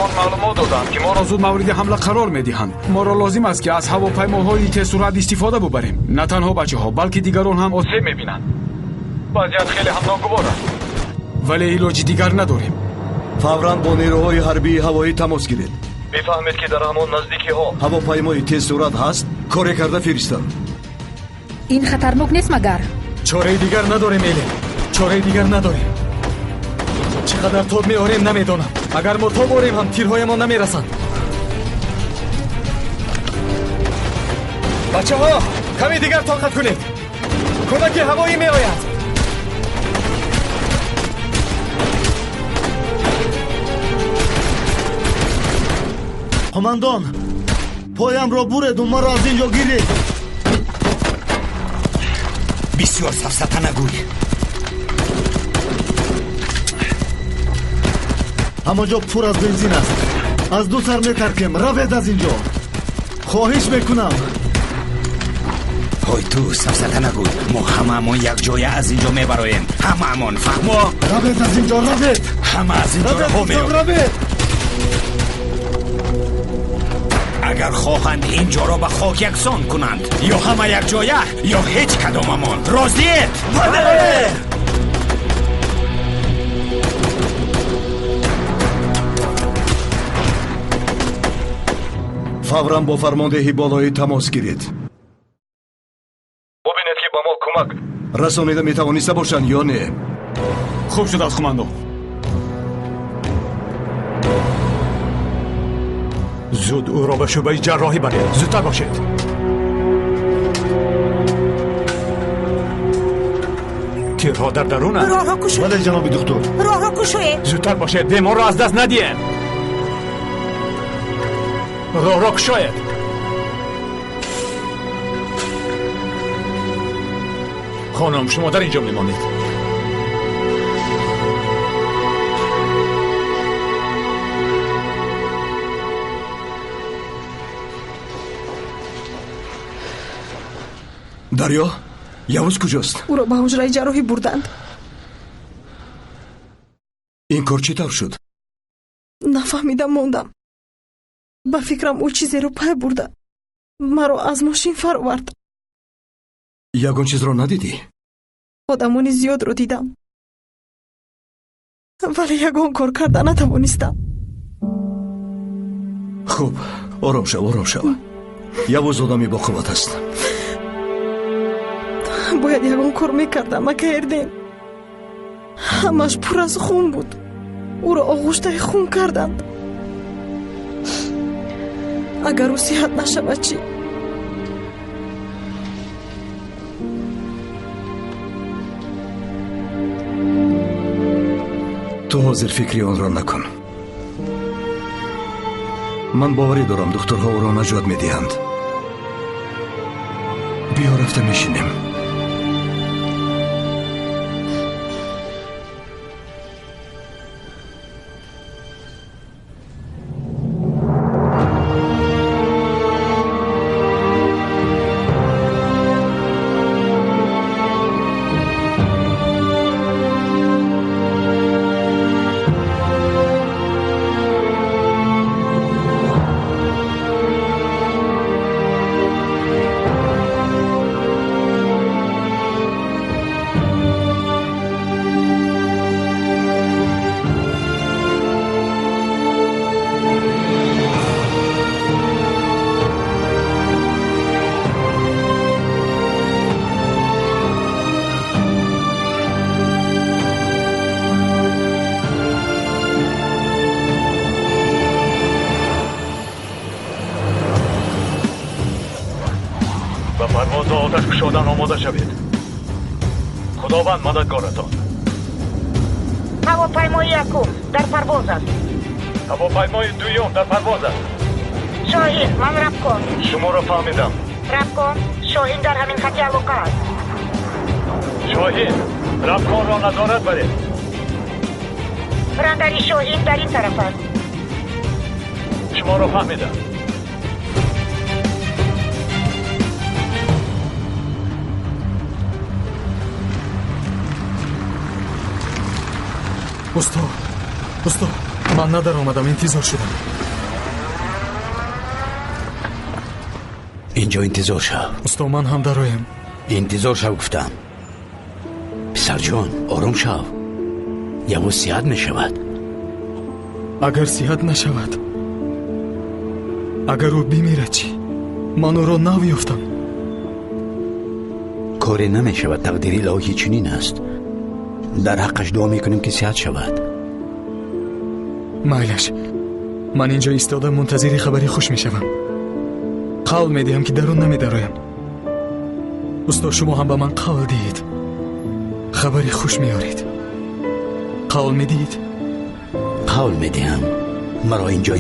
Душман маълумот доданд, ки моро зуд мавриди ҳамла қарор медиҳанд. Моро лозим аст, ки аз ҳавопаймоҳои тезсуръат истифода бубарем. На танҳо бачаҳо, балки дигарон ҳам осеб мебинанд. Вазъият хеле ҳам ногувор аст, вале илоҷи дигар надорем. Фавран бо нерӯҳои ҳарбии ҳавоӣ тамос гиред. Бифаҳмед, ки дар ҳамон наздикиҳо ҳавопаймои тезсуръат ҳаст, коре карда фиристанд. Ин хатарнок нест магар? Чораи дигар надорем, Элен. Чораи дигар надорем. Чӣ қадар тоб меорем, намедонам. Агар мо тоб орем ҳам, тирҳоямон намерасанд. Бачаҳо, каме дигар тоқат кунед. Кӯмаки ҳавоӣ меояд. Қумандон, поямро буреду маро аз ин ҷо гиред. Бисёр сафсата нагӯй. Ҳамон ҷо пур аз бензин аст. Аз ду сар метаркем. Равед аз ин ҷо. Хоҳиш мекунам. Ҳой, ту сафсата нагӯй. Мо ҳамаамон якҷоя аз ин ҷо мебароем. Ҳамаамон, фаҳмо? Равед аз ин ҷо, равед. Ҳама аз ин ҷо раҳо меёбем. Равед. Агар хоҳанд ин ҷоро ба хок яксон кунанд, ё ҳама якҷоя, ё ҳеҷ кадомамон. Розиед? Бале! Фавран бо фармондеҳи болоӣ тамос гиред. Бубинед, ки ба мо кӯмак расонида метавониста бошанд ё не. Хуб шудааст, қумандон. Зуд ӯро ба шӯъбаи ҷарроҳӣ баред. Зудтар бошед. Тирҳо дар дарунанд. Роҳро кушоед. Бале, ҷаноби духтур. Роҳро кушоед. Зудтар бошед, беморро аз даст надиҳем. Роҳро кушоед. Хонум, шумо дар ин ҷо мемонед. Дарё, Явуз куҷост? Ӯро ба ҳуҷраи ҷарроҳӣ бурданд. Ин кор чӣ тавр шуд? Нафаҳмида мондам. Ба фикрам, ӯ чизеро пай бурда, маро аз мошин фаровард. Ягон чизро надидӣ? Одамони зиёдро дидам, вале ягон кор карда натавонистам. Хуб, ором шав, ором шав. Явуз одами боқувват аст. Бояд ягон кор мекардам, ака Эрдем. Ҳамаш пур аз хун буд. Ӯро оғӯштаи хун карданд. Агар ӯ сиҳат нашавад чӣ? Ту ҳозир фикри онро накун. Ман боварӣ дорам, духтурҳо ӯро наҷот медиҳанд. Биё, рафта мешинем. Ба парвоз оташ кушодан омода шавед. Худованд мададгоратон. Ҳавопаймои якум дар парвоз аст. Ҳавопаймои дуюм дар парвоз аст. Шоҳин, ман Рабкон. Шуморо фаҳмидам. Рабкон, Шоҳин дар ҳамин хати алоқа аст. Шоҳин, Рабконро назорат баред. Рандари Шоҳин дар ин тараф аст. Шуморо фаҳмидам. Устод, устод, Ман надаромадам, интизор шудам. Инҷо интизор шав. Усто, ман ҳам дароям. Интизор шав гуфтам. Писарҷон, ором шав. Явуз сиҳат мешавад. Агар сиҳат нашавад, агар ӯ бимирад чӣ? Ман ӯро нав ёфтам. Коре намешавад, тақдири илоҳӣ чунин аст. Дар ҳаққаш дуо мекунем, ки сиҳат шавад. Майлаш, ман инҷо истода мунтазири хабари хуш мешавам. Қавл медиҳам, ки дарун намедароям. Усто, шумо ҳам ба ман қавл диҳед. Хабари хуш меоред. Қавл медиҳед? Қавл медиҳам. Маро инҷо